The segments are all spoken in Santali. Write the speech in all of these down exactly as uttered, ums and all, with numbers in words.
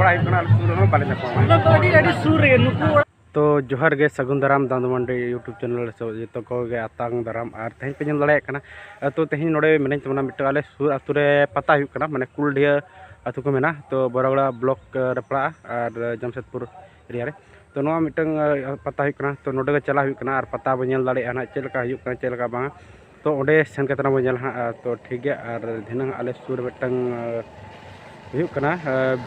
ᱵᱟᱲᱟ ᱦᱩᱭᱩᱜ ᱠᱟᱱᱟ, ᱟᱞᱮ ᱥᱩᱨ ᱨᱮᱦᱚᱸ ᱵᱟᱞᱮ ᱧᱟᱯᱟᱢᱟ᱾ ᱚᱱᱟ ᱫᱚ ᱟᱹᱰᱤ, ᱟᱹᱰᱤ ᱥᱩᱨ ᱨᱮᱜᱮ ᱱᱩᱠᱩ ᱚᱲᱟᱜ᱾ ᱛᱚ ᱡᱚᱦᱟᱨ ᱜᱮ, ᱥᱟᱹᱜᱩᱱ ᱫᱟᱨᱟᱢ ᱫᱟᱱᱫᱩ ᱢᱟᱱᱰᱤ YouTube ᱪᱮᱱᱮᱞ ᱨᱮ ᱡᱚᱛᱚ ᱠᱚᱜᱮ ᱟᱛᱟᱝ ᱫᱟᱨᱟᱢ᱾ ᱟᱨ ᱛᱮᱦᱮᱧ ᱯᱮ ᱧᱮᱞ ᱫᱟᱲᱮᱭᱟᱜ ᱠᱟᱱᱟ, ᱛᱚ ᱛᱮᱦᱮᱧ ᱱᱚᱰᱮ ᱢᱮᱱᱟᱹᱧ ᱛᱟᱵᱚᱱᱟ ᱢᱤᱫᱴᱟᱝ ᱟᱞᱮ ᱥᱩᱨ ᱟᱹᱛᱩ ᱨᱮ ᱯᱟᱛᱟ ᱦᱩᱭᱩᱜ ᱠᱟᱱᱟ, ᱢᱟᱱᱮ ᱠᱩᱞᱰᱤᱦᱟᱹ ᱟᱹᱛᱩ ᱠᱚ ᱢᱮᱱᱟ, ᱛᱚ ᱵᱚᱨᱟᱜᱚᱲᱟ ᱵᱞᱚᱠ ᱨᱮ ᱯᱟᱲᱟᱜᱼᱟ ᱟᱨ ᱡᱟᱢᱥᱮᱫᱽᱯᱩᱨ ᱮᱨᱤᱭᱟ ᱨᱮ᱾ ᱛᱚ ᱱᱚᱣᱟ ᱢᱤᱫᱴᱟᱝ ᱯᱟᱛᱟ ᱦᱩᱭᱩᱜ ᱠᱟᱱᱟ, ᱛᱚ ᱱᱚᱰᱮ ᱜᱮ ᱪᱟᱞᱟᱜ ᱦᱩᱭᱩᱜ ᱠᱟᱱᱟ ᱟᱨ ᱯᱟᱛᱟ ᱵᱚᱱ ᱧᱮᱞ ᱫᱟᱲᱮᱭᱟᱜᱼᱟ ᱱᱟᱦᱟᱜ ᱪᱮᱫ ᱞᱮᱠᱟ ᱦᱩᱭᱩᱜ ᱠᱟᱱᱟ ᱪᱮᱫ ᱞᱮᱠᱟ ᱵᱟᱝᱟ᱾ ᱛᱚ ᱚᱸᱰᱮ ᱥᱮᱱ ᱠᱟᱛᱮ ᱱᱟᱜ ᱵᱚᱱ ᱧᱮᱞᱟ ᱦᱟᱸᱜ᱾ ᱛᱚ ᱴᱷᱤᱠ ᱜᱮᱭᱟ, ᱟᱨ ᱫᱷᱤᱱᱟᱹᱝ ᱟᱞᱮ ᱥᱩᱨ ᱨᱮ ᱢᱤᱫᱴᱟᱝ ᱦᱩᱭᱩᱜ ᱠᱟᱱᱟ,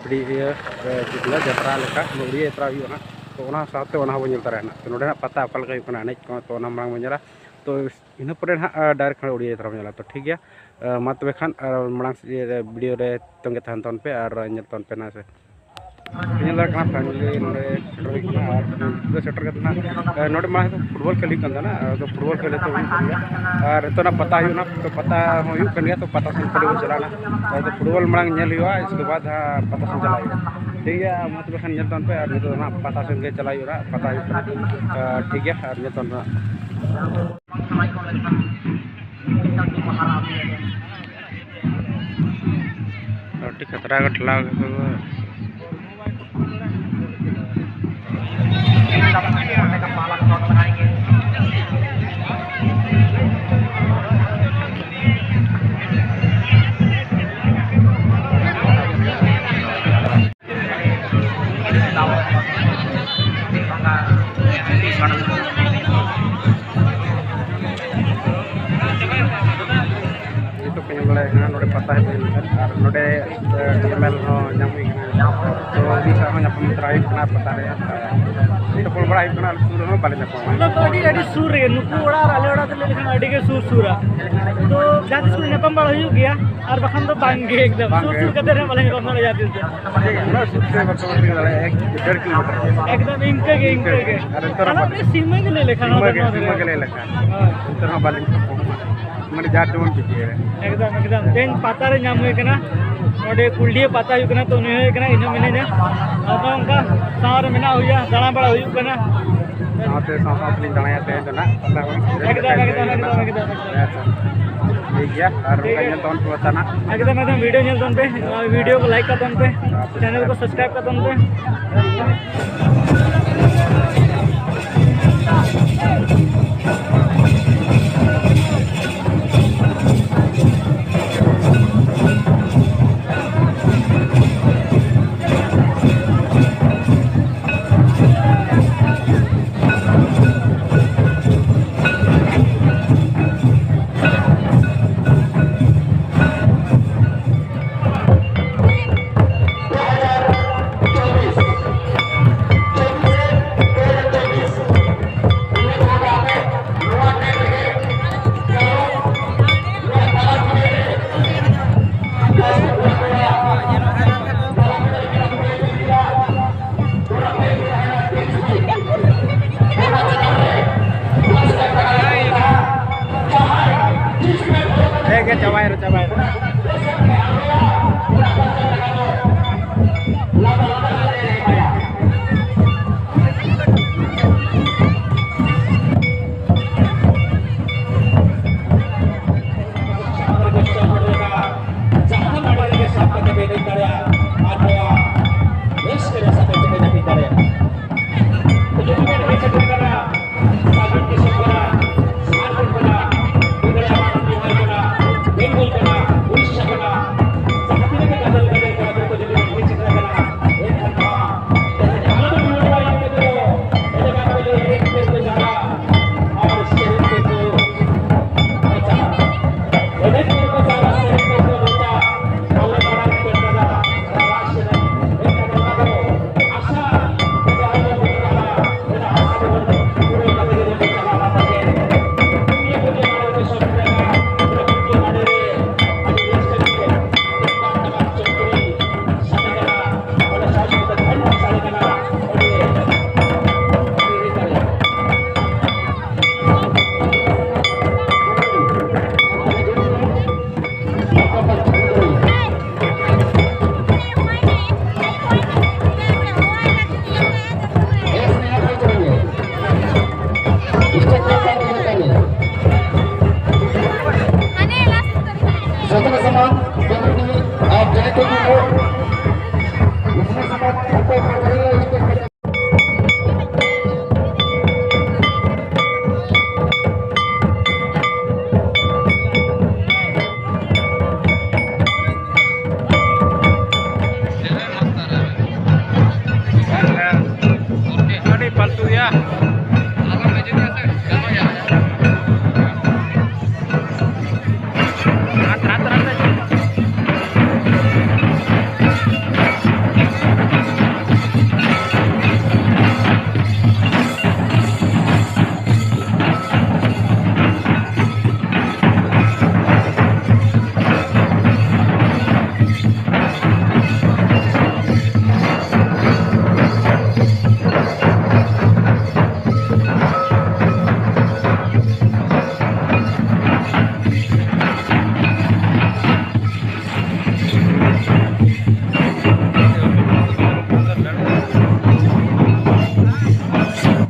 ᱵᱤᱲᱤ ᱤᱭᱟᱹ ᱪᱮᱫ ᱠᱚ ᱞᱟᱹᱭᱟ, ᱡᱟᱛᱨᱟ ᱞᱮᱠᱟ ᱩᱲᱤᱭᱟ ᱡᱟᱛᱨᱟ ᱦᱩᱭᱩᱜᱼᱟ ᱦᱟᱸᱜ᱾ ᱛᱚ ᱚᱱᱟ ᱥᱟᱶᱛᱮ ᱚᱱᱟ ᱦᱚᱸᱵᱚᱱ ᱧᱮᱞ ᱛᱚᱨᱟᱭᱟ ᱦᱟᱸᱜ᱾ ᱛᱚ ᱱᱚᱰᱮᱱᱟᱜ ᱯᱟᱛᱟ ᱚᱠᱟ ᱞᱮᱠᱟ ᱦᱩᱭᱩᱜ ᱠᱟᱱᱟ, ᱮᱱᱮᱡ ᱠᱚ, ᱛᱚ ᱚᱱᱟ ᱢᱟᱲᱟᱝ ᱵᱚᱱ ᱧᱮᱞᱟ᱾ ᱛᱚ ᱤᱱᱟᱹ ᱯᱚᱨᱮ ᱦᱟᱸᱜ ᱰᱟᱭᱨᱮᱠᱴ ᱩᱲᱤᱭᱟ ᱡᱟᱛᱨᱟ ᱵᱚᱱ ᱧᱮᱞᱟ᱾ ᱛᱚ ᱴᱷᱤᱠ ᱜᱮᱭᱟ, ᱢᱟ ᱛᱚᱵᱮ ᱠᱷᱟᱱ ᱢᱟᱲᱟᱝ ᱥᱮᱫ ᱵᱷᱤᱰᱤᱭᱳ ᱨᱮ ᱛᱚᱸᱜᱮ ᱛᱟᱦᱮᱱ ᱛᱟᱵᱚᱱ ᱯᱮ ᱟᱨ ᱧᱮᱞ ᱛᱟᱵᱚᱱ ᱯᱮ ᱱᱟᱦᱟᱜ ᱥᱮ᱾ ᱧᱮᱞ ᱫᱟᱲᱮᱭᱟᱜ ᱠᱟᱱᱟ ᱯᱷᱟᱭᱱᱟᱞᱤ ᱱᱚᱰᱮ ᱥᱮᱴᱮᱨ ᱦᱩᱭ ᱠᱟᱱᱟ ᱟᱨ ᱱᱚᱰᱮ ᱥᱮᱴᱮᱨ ᱠᱟᱛᱮ ᱱᱟᱜ, ᱮ, ᱱᱚᱰᱮ ᱢᱟ ᱯᱷᱩᱴᱵᱚᱞ ᱠᱷᱮᱞ ᱦᱩᱭᱩᱜ ᱠᱟᱱ ᱛᱟᱦᱮᱱᱟ, ᱟᱫᱚ ᱯᱷᱩᱴᱵᱚᱞ ᱠᱷᱮᱞ ᱱᱤᱛᱚᱜ ᱦᱩᱭᱩᱜ ᱠᱟᱱ ᱜᱮᱭᱟ᱾ ᱟᱨ ᱱᱤᱛᱚᱜ ᱱᱟᱜ ᱯᱟᱛᱟ ᱦᱩᱭᱩᱜ ᱠᱟᱱᱟ, ᱛᱚ ᱯᱟᱛᱟ ᱦᱚᱸ ᱦᱩᱭᱩᱜ ᱠᱟᱱ ᱜᱮᱭᱟ, ᱛᱚ ᱯᱟᱛᱟ ᱥᱮᱱ ᱠᱷᱟᱹᱞᱤ ᱵᱚᱱ ᱪᱟᱞᱟᱜᱼᱟ ᱱᱟᱜ᱾ ᱟᱫᱚ ᱯᱷᱩᱴᱵᱚᱞ ᱢᱟᱲᱟᱝ ᱧᱮᱞ ᱦᱩᱭᱩᱜᱼᱟ, ᱤᱥᱠᱮ ᱵᱟᱫᱽ ᱦᱟᱸᱜ ᱯᱟᱛᱟ ᱥᱮᱱ ᱪᱟᱞᱟᱜ ᱦᱩᱭᱩᱜᱼᱟ᱾ ᱴᱷᱤᱠ ᱜᱮᱭᱟ, ᱢᱟ ᱛᱚᱵᱮ ᱠᱷᱟᱱ ᱧᱮᱞ ᱛᱟᱵᱚᱱ ᱯᱮ᱾ ᱟᱨ ᱱᱤᱛᱚᱜ ᱫᱚ ᱱᱟᱜ ᱯᱟᱛᱟ ᱥᱮᱱ ᱜᱮ ᱪᱟᱞᱟᱜ ᱦᱩᱭᱩᱜᱼᱟ ᱱᱟᱜ, ᱯᱟᱛᱟ ᱦᱩᱭᱩᱜ ᱠᱟᱱᱟ᱾ ᱟᱨ ᱴᱷᱤᱠ ᱜᱮᱭᱟ, ᱟᱨ ᱧᱮᱞ ᱛᱟᱵᱚᱱ ᱯᱮ ᱱᱟᱜ᱾ ᱟᱹᱰᱤ ᱠᱷᱟᱛᱨᱟ ᱠᱚ ᱴᱷᱮᱞᱟᱣ ᱠᱟᱠᱚ᱾ ᱱᱤᱛᱚᱜ ᱯᱮ ᱧᱮᱞ ᱫᱟᱲᱮᱭᱟᱜ ᱠᱟᱱᱟ, ᱱᱚᱰᱮ ᱯᱟᱛᱟ ᱦᱩᱭᱩᱜ ᱠᱟᱱᱟ ᱟᱨ ᱱᱚᱰᱮ, ᱮ, ᱮᱢ ᱮᱞ ᱦᱚᱸ ᱧᱟᱢ ᱦᱩᱭ ᱠᱟᱱᱟ᱾ ᱛᱚ, ᱩᱱᱤ ᱥᱟᱶ ᱦᱚᱸ ᱧᱟᱯᱟᱢ ᱛᱚᱨᱟ ᱦᱩᱭᱩᱜ ᱠᱟᱱᱟ ᱯᱟᱛᱟ ᱨᱮ᱾ ᱟᱨ ᱨᱚᱯᱚᱲ ᱵᱟᱲᱟ ᱦᱩᱭᱩᱜ ᱠᱟᱱᱟ, ᱟᱞᱮ ᱥᱩᱨ ᱨᱮᱦᱚᱸ ᱵᱟᱞᱮ ᱧᱟᱯᱟᱢᱟ᱾ ᱚᱱᱟ ᱫᱚ ᱟᱹᱰᱤ, ᱟᱹᱰᱤ ᱥᱩᱨ ᱨᱮᱜᱮ, ᱱᱩᱠᱩ ᱚᱲᱟᱜ ᱟᱨ ᱟᱞᱮ ᱚᱲᱟᱜ ᱫᱚ ᱞᱟᱹᱭ ᱞᱮᱠᱷᱟᱱ ᱟᱹᱰᱤ ᱜᱮ ᱥᱩᱨ ᱥᱩᱨᱟ᱾ ᱛᱚ, ᱡᱟᱦᱟᱸ ᱛᱤᱥ ᱠᱚᱨᱮ ᱧᱟᱯᱟᱢ ᱵᱟᱲᱟ ᱦᱩᱭᱩᱜ ᱜᱮᱭᱟ, ᱟᱨ ᱵᱟᱠᱷᱟᱱ ᱫᱚ ᱵᱟᱝ ᱜᱮ, ᱮᱠᱫᱚᱢ ᱵᱟᱝ ᱥᱩᱨ ᱜᱮ᱾ ᱥᱩᱨ ᱠᱟᱛᱮ ᱨᱮᱦᱚᱸ ᱵᱟᱞᱮ ᱧᱟᱯᱟᱢ ᱫᱟᱲᱮᱭᱟᱜᱼᱟ ᱡᱟᱦᱟᱸ ᱛᱤᱥ ᱫᱚ᱾ ᱩᱱᱟᱹᱜ ᱥᱩᱨ ᱥᱮ ᱵᱟᱠᱚ ᱵᱩᱡᱷᱟᱹᱣ ᱫᱟᱲᱮᱭᱟᱜᱼᱟ, ᱮᱠ ᱰᱮᱲ ᱠᱤᱞᱳᱢᱤᱴᱟᱨ᱾ ᱮᱠᱫᱚᱢ ᱤᱱᱠᱟᱹ ᱜᱮ, ᱤᱱᱠᱟᱹ ᱜᱮ᱾ ᱟᱨ ᱮᱱᱛᱮ ᱨᱮᱦᱚᱸ ᱟᱞᱮ ᱵᱟᱞᱮ ᱫᱚ ᱥᱤᱢᱟᱹ ᱜᱮ ᱞᱟᱹᱭ ᱞᱮᱠᱷᱟᱱ, ᱥᱤᱢᱟᱹ ᱟᱞᱮ ᱜᱮ, ᱱᱚᱣᱟ ᱥᱤᱢᱟᱹ ᱫᱚ᱾ ᱜᱮ ᱞᱟᱹᱭ ᱞᱮᱠᱷᱟᱱ᱾ ᱦᱳᱭ᱾ ᱮᱱᱛᱮ ᱨᱮᱦᱚᱸ ᱵᱟᱞᱮ ᱧᱟᱯᱟᱢᱟ᱾ ᱢᱟᱱᱮ ᱡᱟᱨ ᱡᱮᱢᱚᱱ ᱵᱤᱪᱤ ᱨᱮ᱾ ᱮᱠᱫᱚᱢ, ᱮᱠᱫᱚᱢ᱾ ᱛᱮᱦᱮᱧ ᱯᱟᱛᱟ ᱨᱮ ᱧᱟᱢ ᱦᱩᱭ ᱠᱟᱱᱟ, ᱱᱚᱰᱮ ᱠᱩᱞᱰᱤᱦᱟᱹ ᱯᱟᱛᱟ ᱦᱩᱭᱩᱜ ᱠᱟᱱᱟ, ᱛᱚ ᱩᱱᱤ ᱦᱩᱭ ᱠᱟᱱᱟ, ᱤᱧ ᱦᱚᱸ ᱢᱤᱱᱟᱹᱧᱟ᱾ ᱟᱫᱚ ᱚᱱᱠᱟ ᱥᱟᱶ ᱨᱮ ᱢᱮᱱᱟᱜ ᱦᱩᱭᱩᱜᱼᱟ, ᱫᱟᱬᱟ ᱵᱟᱲᱟ ᱦᱩᱭᱩᱜ ᱠᱟᱱᱟ᱾ ᱥᱟᱶᱛᱮ ᱥᱟᱶ ᱥᱟᱶ ᱛᱮᱞᱤᱧ ᱫᱟᱬᱟᱭᱟ ᱛᱮᱦᱮᱧ ᱫᱚ ᱱᱟᱜ ᱯᱟᱛᱟ ᱦᱚᱸ᱾ ᱮᱠᱫᱚᱢ, ᱮᱠᱫᱚᱢ, ᱮᱠᱫᱚᱢ, ᱮᱠᱫᱚᱢ, ᱮᱠᱫᱚᱢ᱾ ᱦᱮᱸ ᱛᱚ᱾ ᱴᱷᱤᱠ ᱜᱮᱭᱟ, ᱟᱨ ᱚᱱᱠᱟ ᱧᱮᱞ ᱛᱟᱵᱚᱱ ᱯᱮ ᱵᱟᱛᱟᱱᱟ᱾ ᱮᱠᱫᱚᱢ ᱮᱠᱫᱚᱢ ᱵᱷᱤᱰᱤᱭᱳ ᱧᱮᱞ ᱛᱟᱵᱚᱱ ᱯᱮ, ᱱᱚᱣᱟ ᱵᱷᱤᱰᱤᱭᱳ ᱠᱚ ᱞᱟᱭᱤᱠ ᱠᱟᱜ ᱛᱟᱵᱚᱱ ᱯᱮ, ᱪᱮᱱᱮᱞ ᱠᱚ ᱥᱟᱵᱥᱠᱨᱟᱭᱤᱵ ᱠᱟᱜ ᱛᱟᱵᱚᱱ ᱯᱮ᱾ ᱦᱮᱸ ᱜᱮ, ᱪᱟᱵᱟᱭᱮᱱᱟ, ᱪᱟᱵᱟᱭᱮᱱᱟ᱾ ᱡᱟᱦᱟᱸ ᱫᱟᱲᱮ ᱨᱮᱜᱮ ᱥᱟᱵ ᱠᱟᱛᱮ ᱵᱮᱱ ᱮᱱᱮᱡ ᱫᱟᱲᱮᱭᱟᱜᱼᱟ ᱟᱨ ᱱᱚᱣᱟ ᱨᱟᱹᱥᱠᱟᱹ ᱨᱮ ᱥᱟᱵ ᱠᱟᱛᱮ ᱵᱮᱱ ᱦᱟᱹᱯᱤᱫ ᱫᱟᱲᱮᱭᱟᱜᱼᱟ᱾ ᱡᱩᱫᱤ ᱵᱮᱱ ᱦᱮᱡ ᱥᱮᱴᱮᱨ ᱠᱟᱱᱟ, ᱥᱟᱺᱜᱤᱧ ᱫᱤᱥᱚᱢ ᱠᱟᱱᱟ, ᱡᱷᱟᱲᱠᱷᱚᱸᱰ ᱠᱟᱱᱟ, ᱵᱤᱦᱟᱨ ᱠᱟᱱᱟ, ᱵᱮᱝᱜᱚᱞ ᱠᱟᱱᱟ, ᱩᱲᱤᱥᱥᱟ ᱠᱟᱱᱟ, ᱡᱟᱦᱟᱸ ᱛᱤᱱᱟᱹᱜ ᱜᱮ ᱜᱟᱫᱮᱞ ᱜᱟᱫᱮᱞ ᱡᱚᱛᱚᱱᱟᱜ ᱥᱟᱢᱟᱱ ᱵᱮᱞᱩᱱ ᱟᱨ ᱡᱟᱦᱟᱸᱭ ᱠᱚ ᱩᱥᱱᱟᱹᱣ ᱥᱟᱢᱟᱱ ᱡᱚᱛᱚ ᱦᱚᱲ